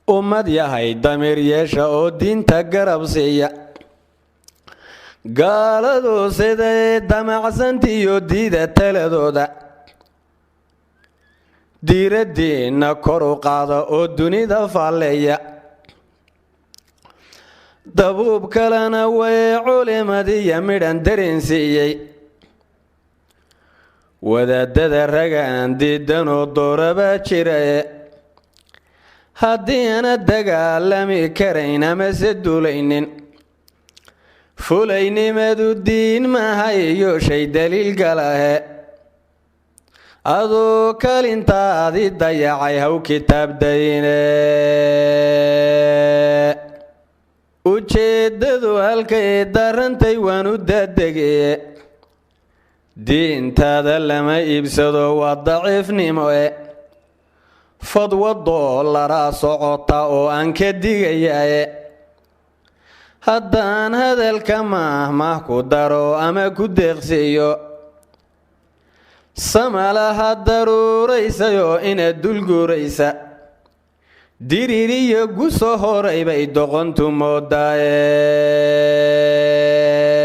Ummad yahay damiir yeesha oo diinta garab siiya. Gaaladu siday damacsantiyo diida taladooda, diiraddiinna kor u qaada oo dunida faalleeya. Dabuub kalena way culimadiya midhan dareensiiyey wadaadada ragaan diidanoo dooraba jirae. Haddii ana dagaalami karayn amase duulaynin, fulaynimadu diin maha iyo shay daliil galahe. Aduu kalintaadii dayacay haw kitaab dayne. Ujeeddadu halkay darantay waan u daadegeye, diintaada lama iibsado waa daciifnimo e. Fadwo doolaraa socota oo aan ka digayae. Haddaan hadalka mahmah ku daro ama ku deeqsiiyo, samalaha daruuraysayoo inaad dulguuraysa, diririyo guso horay bay doqontu moodaaye.